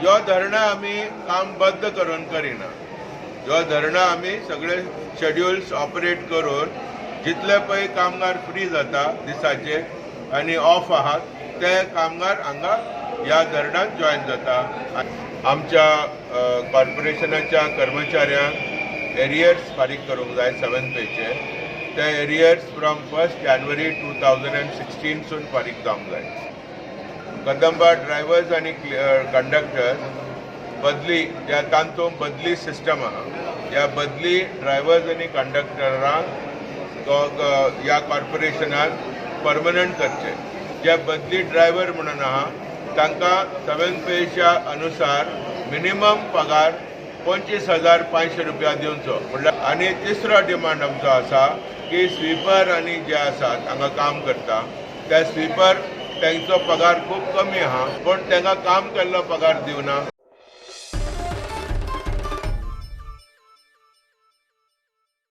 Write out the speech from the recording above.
ह्यो धरणां आमी काम बंद करून करिना. ह्यो धरणां आमी सगळे शेड्युल्स ऑपरेट करून जितले पळय कामगार फ्री जाता दिसाचे आनी ऑफ आहात ते कामगार हांगा ह्या धरणांत जॉयन जाता. आमच्या कॉर्पोरेशनाच्या कर्मचाऱ्यांक एरियर्स फारीक करूंक जाय सेवन पेचे. ते एरियर्स फ्रॉम 1 जानेवारी 2016सून फारीक जावंक जाय. कदंबा ड्रायव्हर्स आनी कंडक्टर्स बदली ज्या तांतूत बदली सिस्टम आहा, ह्या बदली ड्रायव्हर्स आनी कंडक्टरांक ह्या कॉर्पोरेशनान परमनंट करचे. जे बदली ड्रायव्हर म्हणून आहा तांकां सेवन पेच्या अनुसार मिनिमम पगार 25,500 रुपया दिवचो म्हणल्यार. आनी तिसरो डिमांड आमचो आसा की स्वीपर आनी जे आसात हांगा काम करता त्या स्वीपर, तांचो पगार खूब कमी आहा, पूण तांकां काम केल्लो पगार दिवना.